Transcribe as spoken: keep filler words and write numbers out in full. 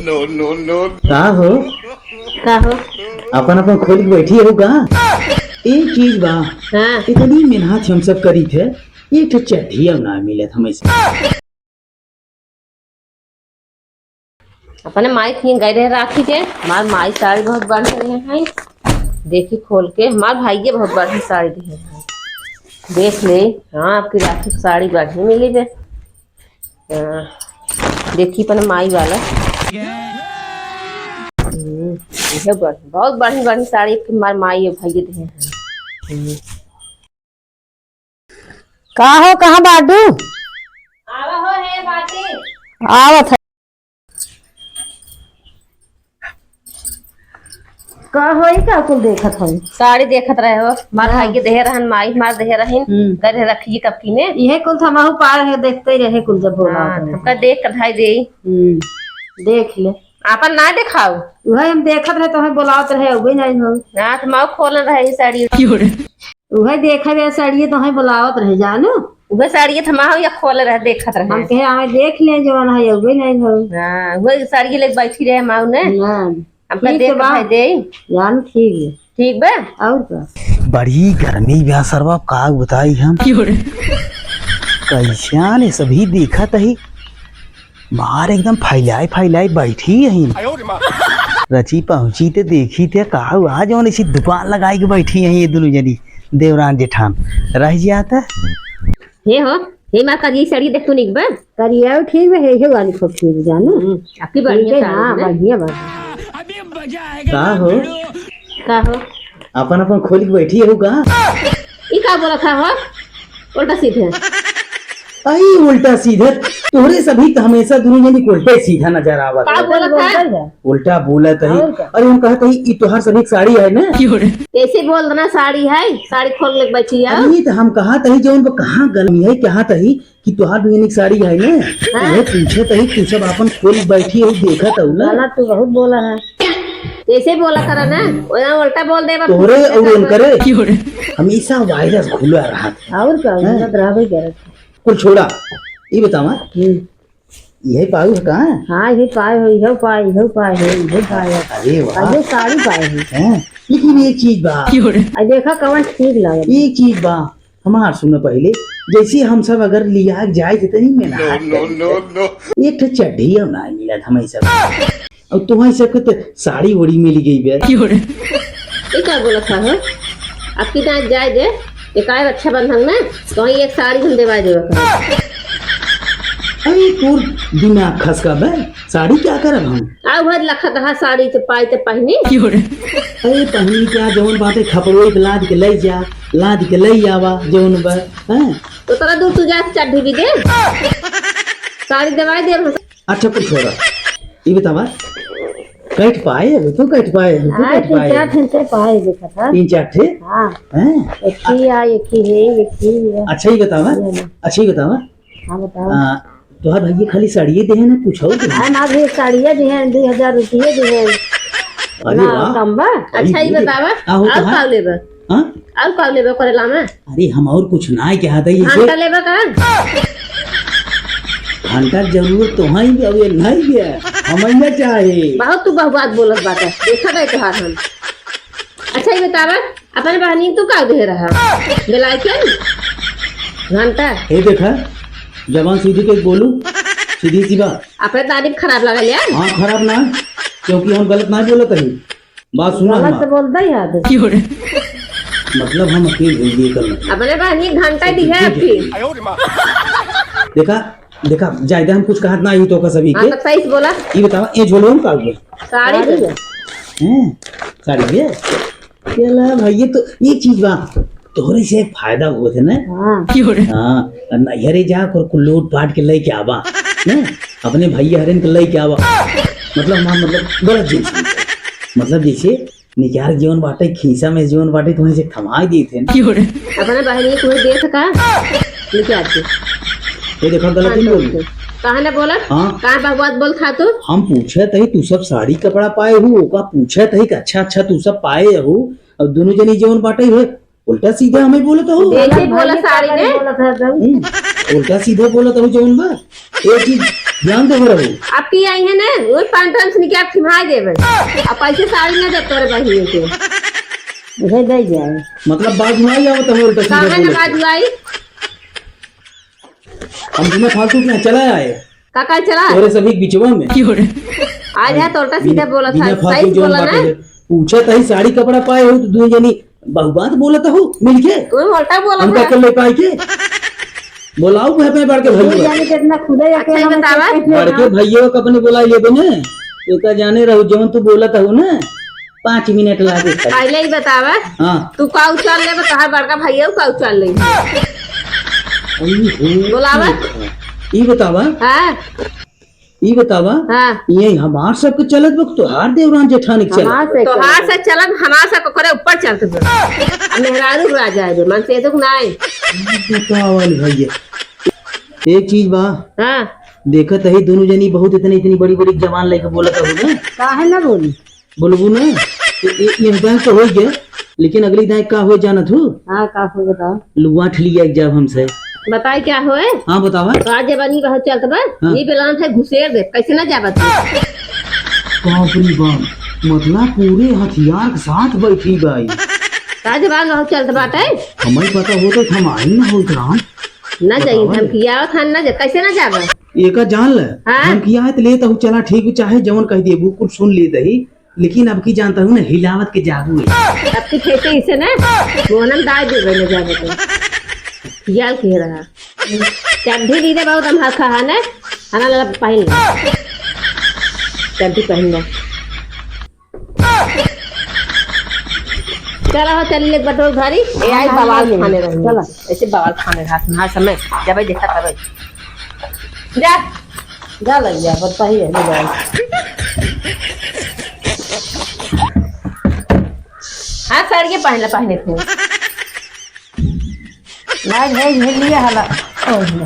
का हो? का हो? अपन अपन खोल के बैठी हो का? एक चीज बा। हाँ। इतनी मेहनत हम सब करी थे, एक ठे चड्ढिया ना मिलत हमें से। अपने माई के गए रहे राखी के, हमार माई साड़ी बहुत बढ़िया रहे हैं। देखी खोल के, हमार भाई के बहुत बढ़िया साड़ी दिए हैं। देख ले, हाँ, आपकी राखी की साड़ी बढ़िया मिली बे। हाँ, देखी अपने माई वाला। हम्म, यह बढ़िया, बहुत बढ़िया बढ़िया साड़ी आपकी हमार माई और भाई दिए हैं। हम्म। का हो, कहाँ बाटू? आवा हो, हे बाटी। आवत है। का हो, ई का कुल देखत हई? साड़ी देखत रहे हो, मार हाँ। भाई के देहे रहन, माई मार देहे रहिन, हम्म। करे रखी कब की ने। इहे कुल थमाहू पार है, देखते ही रहे कुल जब बोला हाँ, होता है। हमका देख कर धाई दे। हम्म, देख ले। आपन ना देखाऊ। उहे हम देखत रहे, तोहे बोलावत रहे, अउबे नाहीं हो। ना, त माऊ खोलन रहे ई साड़ी। उहे देखे रहे साड़िये, तोहे बोलावत रहे, जानू। उहे साड़िये त माऊ या खोले रहे, देखत रहे। हम कहे, "आवे देख ले, जवन है, अउबे नाहीं हो।" हाँ, उहे साड़िये लेके बैठी रहे माऊ ने। हाँ। हमका ठीक देख बा। भाई दे। जानू, ठीक है। ठीक बा? और का? बड़ी गर्मी बा सरवा, का बताई हम। कैसे आने सभी देखत ही। बाहर एकदम फैलाए फैलाए बैठी यहीं। रची पहुँची ते देखी ते का हुआ, जौन ऐसी दुकान लगाई के बैठी यहीं ये दुनू जनी, देवरान जेठान। रह जाता। हे हो, हे माँ करिया साड़ी देख तू निक बा। करिया ठीक बा, हे, हे वाली खूब ठीक बा, जानू। हम्म, आपकी बढ़िया ठीक है, साड़ी हाँ, है ना? बढ़िया बा। का हो? का हो? अपन अपन खोल के बैठी हो का? ई का बोलत है हो? उल्टा सीधे। आई उल्टा सीधे, तोहरे सभी त हमेशा दुनू जनी के उल्टे सीधा नजर आवत का है। बोलत है? उल्टा बोलत है। और का? अरे हम कहत है, ई तोहार सभी के साड़ी है ना? कैसे बोल देना साड़ी है? साड़ी खोल ले बैठी है। अरे त हम कहत है, जौन बा कहाँ गलमी है, कहत है कि तोहार दुनू जनी के साड़ी है ना? हाँ। उहे पूछत है, तू सब अपन खोल बैठी हो, देखत हो ना? गाना तू बहुत बोला है। कैसे बोला करा ना? ओना उल्टा बोल देबा। तोहरे और उनकरे हमेशा वायरस घुला रहा था। और का, हैं? उनका तो रहबे करत। कुल छोड़ा, ई बतावा, हम्म। यही पाऊ है कहाँ? हाँ, यही पाए हो, यही पाए, यही पाए है, यही पाए है। अरे वाह। अरे साड़ी पाए है। हैं? लेकिन एक चीज बा। आ देखा कवन ठीक लागल। एक चीज बा, हमार सुनो पहिले, जैसे हम सब अगर लिया जाए जितनी मेहनत no, no, करी, no, no। एक ठे चड्ढी और ना मिलत हमें सब। और तुम्हें सबके तो साड़ी ओड़ी मिल गई बे। ई का बोलत है हो? अब की दाँत जाए दे, एक आए रक्षाबंधन में, तो वहीं एक साड़ी हम देवा देवे का। अरे तोर दिमाग खसका बे, साड़ी क्या करब हम? आ उहे लखत हा साड़ी तो पाई तो पहनी। अरे पहनी क्या, जौन बाटे खपड़ोई के लाद के ले जा, लाद के ले आवा, जौन बा, हैं? तो तोरा दूर तू जा चड्ढी भी दे। साड़ी देवाई दे हम। अच्छा, कुछ छोड़ा। ई बतावा, कट पाए, अभी तो कट पाए, अभी तो हाँ, कट तीन पाए। चार ठे पाए देखा था। तीन चार ठे? हाँ। हैं? एक ही आ, एक ही है, एक ही है। अच्छा, ई बतावा, ये लो। अच्छा, ई बतावा। हाँ, बतावा। आ, तोहार भैया खाली साड़िये देहे ना, कुछ और देहे? हाँ, माँ भी साड़िये देहे, दो हजार रुपये देहे। अरे ना, वाह। कम बा। अच्छा, ई बतावा, का हो और तोहार? का लेबा? हाँ? और का लेबा करेला में? अरे, हम और कुछ ना कहत है, ये घंटा लेबा का? घंटा जरूरत तो है ही, अब ये नहीं है, हम ना चाहे। बहुत तू बहुबात बोलत बाटे, देखा गए तोहार हम। अच्छा, ई बतावा, अपने बहनी तू का देहे रहा? बेलायतन? घंटा? ए देखा, जबान सीधी के बोलू, सीधी सी बात। अपने तारीफ खराब लागल यार। हाँ, खराब ना, क्योंकि हम गलत ना बोलत हई। बात सुना गलत हमार। तो बोलता ही है तू। मतलब हम अकेले होइए कर लेंगे। अपने बहनी घंटा दी है आपकी। देखा, देखा, जायदा हम कुछ कहत ना आई तो का सभी हाँ, के। तो सही से बोला। ये बतावा, ये झोलवा में का हुआ? साड़ी साड़ी है। है। हैं? साड़ी है? चला भाई, ये तो, ये चीज बा, तोहरे से एक फायदा होत है ना? हाँ। हाँ, नैहरे जा कर कुल लूट पाट के लेके आवा, हैं? अपने भैया हरेन के लेके आवा। मतलब, ना, मतलब, गलत चीज समझे। मतलब, जैसे निकार जीवन बाटे, खीसा में जीवन बाटे, तुम्हें से थमाई दी थे ना। अपने बहनी को देख का? लेके आते। ये देखो, गलत ही बोल। कहाँ ना बोला? हाँ। कहाँ बकवास बोल खा तू? हम पूछे तही, तू सब साड़ी कपड़ा पाए हो, ओका पूछे तही कि अच्छा, अच्छा, तू सब पाए हो, और दोनों जनी जौन बाटे हुए, उल्टा सीधा हमें बोलत हो। ऐसे बोला साड़ी ने। हम्म, उल्टा सीधा बोलत हो जौन बा। एक चीज, ध्यान दे रहो। अब की आई है ना, वो पैंटन से निकाल खिमाई देबे। अब पैसे साड़ी ना दे तोरे बहिनी के। उहे दे जाए। मतलब बाजू आई आवत है उल्टा सीधा काहे ना बोले। बाजू आई? हम बिना फालतू के यहाँ चला आए। का का चला? तोरे सभी बिचवा में। आज है तो उल्टा सीधा बिना, बोला था, बिना फालतू सही जौन बोला ना। बाटे है। पूछा तही साड़ी कपड़ा पाए हो तो दुई जनी बहुबात बोलत हो मिलके। तू उल्टा बोला हमका था। कर ले पाए के? बोलाओ वह पे बढ़ के तू भैया। जाने कितना खुदा या अच्छा, ये अकेला में बतावा। कैसे बढ़ के ना? भैया को अपने बुला लेबे ना। एका जाने रहो जौन तू बोलत हो ना, पाँच मिनट लागे खाली। पहले ही बतावा। हाँ। तू का उछाल लेबे, तोहार बड़का भैया का उछाल ले। अरे हो। बोलावा। ई बतावा। हाँ। ई बतावा। हाँ। ये हमार सबके चलत बा, तोहार देवरान जेठानी के चलत? हमार से तोहार चलत। से चलत, हमार से ओकरे ऊपर चलत बा। अब मेहरारू राजा है, मन से दुख ना आए। बतावा ले भैया। एक चीज बा। हाँ। देखत ही दोनों जनी बहुत इतनी, इतनी बड़ी, बड़ी जबान लेके बोलत हो ना। काहे ना बोली? बोलबू ना, ये, ये, ये दाएं तो हो गया, लेकिन अगली दाएं का हो जानत हो? हाँ, का हो बताओ। लुआठ लिया एक जाब हमसे। बताए क्या होए? हाँ, बतावा। तो आज जवानी बहुत चलत बा, हाँ। ये बेलान से घुसेर दे, कैसे ना जाबा तू? बाप रे बाप, मतलब पूरे हथियार के साथ बैठी बाई। का जवान बहुत चलत बाटे? हमें पता होते तो हम आई ना होत राम। ना जाई, बतावा हम ले। किया खान ना जा, कैसे ना जाबा? एका जान ले, हाँ। हम किया है तो ले तो चला ठीक, चाहे जवन कह देबू, कुछ सुन ले दही। लेकिन अब की जानता हूँ ना, हिलावत के जादू है। अब की फेंके इसे ना, मोहनम दाई देवे न जावे तो। याल के रहा। चड्ढी दी दे बहुत हम हखा है ना, हना लगा पहन ले। चड्ढी पहन ले। चला हो, चल ले बटो घरी। ए आई हाँ, बवाल हाँ, खाने रही। चला। ऐसे बवाल खाने रहा, ना समय जब देखा तब। जा। जा लग जा, बताइए, ले जाओ। हाँ, साड़ी के पहले, पहले थे। ना, भेज, भेज लिया हला। ओह, ले।